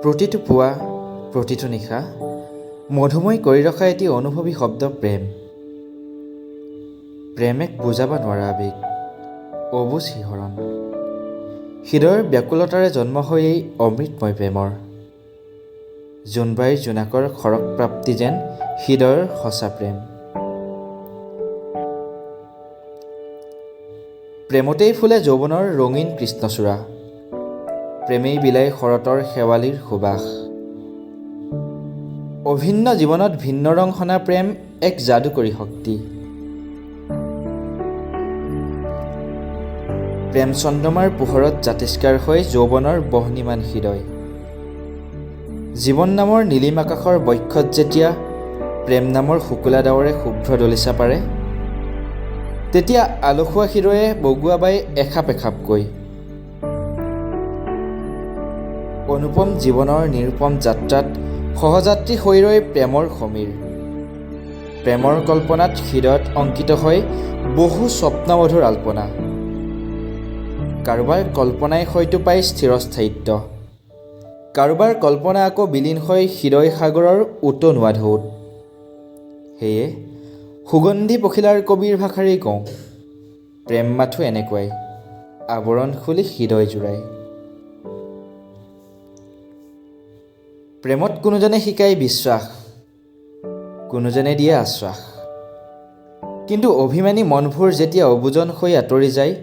প্ৰতিটো পুৱা, প্ৰতিটো নিশা মধুময় কৰি ৰখা এটি অনুভৱী শব্দ প্ৰেম। প্ৰেম এক বুজাব নোৱাৰা আৱেগ, অবুজ শিহৰণ। হৃদয়ৰ ব্যাকুলতাৰে জন্ম হয় এই অমৃতময় প্ৰেমৰ। জোনবাইৰ জোনাকৰ খৰক প্ৰাপ্তি যেন হৃদয়ৰ সঁচা প্ৰেম। প্ৰেমতেই ফুলে যৌৱনৰ ৰঙীন কৃষ্ণচূড়া, প্ৰেমেই বিলায় শৰতৰ শেৱালিৰ সুবাস। অভিন্ন জীৱনত ভিন্ন ৰং সনা প্ৰেম এক যাদুকৰী শক্তি। প্ৰেম চন্দ্ৰমাৰ পোহৰত জাতিষ্কাৰ হৈ যৌৱনৰ বহ্নিমান হৃদয়। জীৱন নামৰ নীলিম আকাশৰ বক্ষত যেতিয়া প্ৰেম নামৰ শুকুলা ডাৱৰে শুভ্ৰ দলিচা পাৰে, তেতিয়া আলসুৱা হৃদয়ে বগুৱা বাই এখাপ এখাপকৈ। অনুপম জীৱনৰ নিৰুপম যাত্ৰাত সহযাত্ৰী হৈ ৰয় প্ৰেমৰ সমীৰ। প্ৰেমৰ কল্পনাত হৃদয়ত অংকিত হয় বহু স্বপ্নমধুৰ আল্পনা। কাৰোবাৰ কল্পনাই হয়তো পায় স্থিৰস্থায়িত্ব, কাৰোবাৰ কল্পনা আকৌ বিলীন হয় হৃদয় সাগৰৰ উতনুৱা ঢৌত। সেয়ে সুগন্ধি পখিলাৰ কবিৰ ভাষাৰেই কওঁ, প্ৰেম মাথো এনেকুৱাই, আৱৰণ খুলি হৃদয় জোৰাই। প্ৰেমত কোনোজনে শিকায় বিশ্বাস, কোনোজনে দিয়ে আশ্বাস। কিন্তু অভিমানী মনবোৰ যেতিয়া অবুজন হৈ আঁতৰি যায়,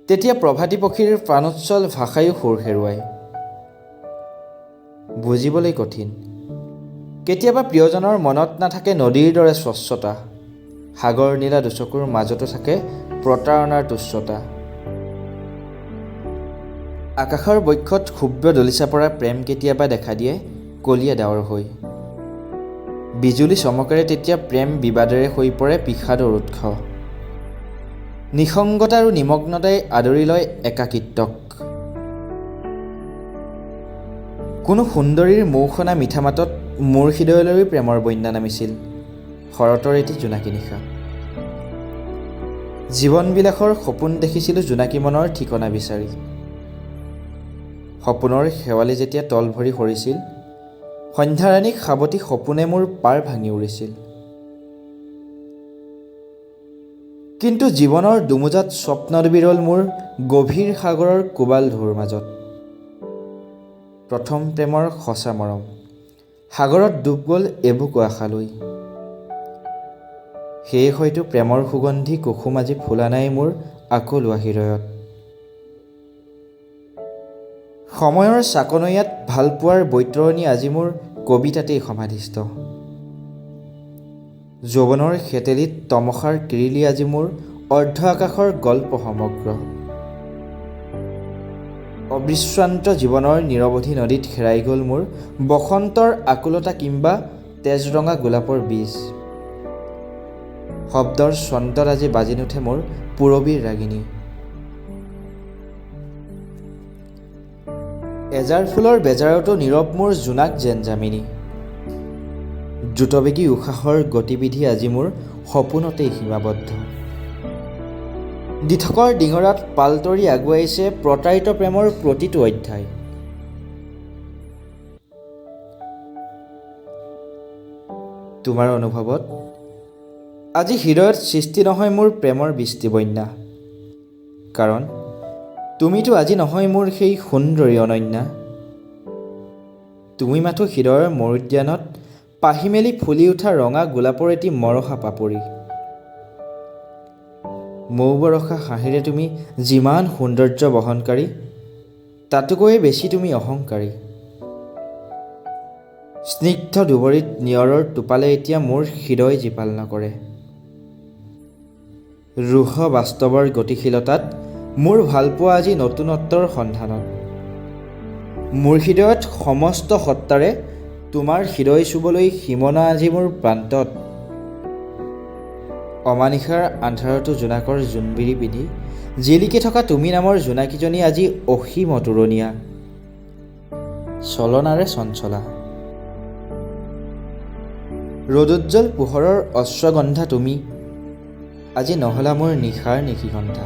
তেতিয়া প্ৰভাতী পক্ষীৰ প্ৰাণোচ্ছল ভাষায়ো সুৰ হেৰুৱায়। বুজিবলৈ কঠিন, কেতিয়াবা প্ৰিয়জনৰ মনত নাথাকে নদীৰ দৰে স্বচ্ছতা, সাগৰ নীলা দুচকুৰ মাজতো থাকে প্ৰতাৰণাৰ তুচ্ছতা। আকাশৰ বক্ষত শুভ্ৰ দলিচা পৰা প্ৰেম কেতিয়াবা দেখা দিয়ে কলীয়া ডাৱৰ হৈ। বিজুলী চমকেৰে তেতিয়া প্ৰেম বিবাদেৰে হৈ পৰে বিষাদৰ উৎস। নিসংগতা আৰু নিমগ্নতাই আদৰি লয় একাকিত্বক। কোনো সুন্দৰীৰ মৌসনা মিঠা মাতত মোৰ হৃদয়লৈও প্ৰেমৰ বন্যা নামিছিল শৰতৰ এটি জোনাকী নিশা। জীৱনবিলাসৰ সপোন দেখিছিলোঁ জোনাকী মনৰ ঠিকনা বিচাৰি। সপোনৰ শেৱালি যেতিয়া তল ভৰি সৰিছিল, সন্ধ্যাৰাণীক সাৱটি সপোনে মোৰ পাৰ ভাঙি উৰিছিল। কিন্তু জীৱনৰ দুমোজাত স্বপ্ন ডুবি ৰ'ল মোৰ গভীৰ সাগৰৰ কোবাল ঢৌৰ মাজত। প্ৰথম প্ৰেমৰ সঁচা মৰম সাগৰত ডুব গ'ল এবুকু আশালৈ। সেয়ে হয়তো প্ৰেমৰ সুগন্ধি কুসুম আজি ফুলা নাই মোৰ আকলুৱা হৃদয়ত। সময়ৰ চাকনৈয়াত ভালপোৱাৰ বৈতৰণী আজি মোৰ কবিতাতেই সমাধিস্থ। যৌৱনৰ শেতেলিত তমসাৰ কিৰিলি আজি মোৰ অৰ্ধ আকাশৰ গল্প সমগ্ৰ। অবিশ্ৰান্ত জীৱনৰ নিৰৱধি নদীত হেৰাই গ'ল মোৰ বসন্তৰ আকুলতা কিম্বা তেজৰঙা গোলাপৰ বীজ। শব্দৰ ছন্দত আজি বাজি নুঠে মোৰ পূৰবীৰ ৰাগিনী। এজাৰ ফুলৰ বেজাৰতো নীৰৱ মোৰ জোনাক যেন যামিনী। দ্ৰুতবেগী উশাহৰ গতিবিধি আজি মোৰ সপোনতেই সীমাবদ্ধ। দিঠকৰ ডিঙৰাত পালতৰি আগুৱাইছে প্ৰতাৰিত প্ৰেমৰ প্ৰতিটো অধ্যায়। তোমাৰ অনুভৱত আজি হৃদয়ত সৃষ্টি নহয় মোৰ প্ৰেমৰ বৃষ্টি বন্যা, কাৰণ তুমিতো আজি নহয় মোৰ সেই সুন্দৰী অনন্যা। তুমি মাথো হৃদয়ৰ মৰুদ্যানত পাহি মেলি ফুলি উঠা ৰঙা গোলাপৰ এটি মৰহা পাপৰি। মৌ বৰষা হাঁহিৰে তুমি যিমান সৌন্দৰ্য বহনকাৰী, তাতোকৈয়ে বেছি তুমি অহংকাৰী। স্নিগ্ধ দুবৰিত নিয়ৰৰ টোপালে এতিয়া মোৰ হৃদয় জীপাল নকৰে। ৰূঢ় বাস্তৱৰ গতিশীলতাত মোৰ ভালপোৱা আজি নতুনত্বৰ সন্ধানত। মোৰ হৃদয়ত সমস্ত সত্তাৰে তোমাৰ হৃদয় চুবলৈ সীমনা আজি মোৰ প্ৰান্তত। অমানিশাৰ আন্ধাৰতো জোনাকৰ জোনবিৰি পিন্ধি জিলিকি থকা তুমি নামৰ জোনাকীজনী আজি অসীম অতুৰণীয়া, চলনাৰে চঞ্চলা। ৰ'দোজ্জ্বল পোহৰৰ অশ্বগন্ধা তুমি আজি নহলা মোৰ নিশাৰ নিশিগন্ধা।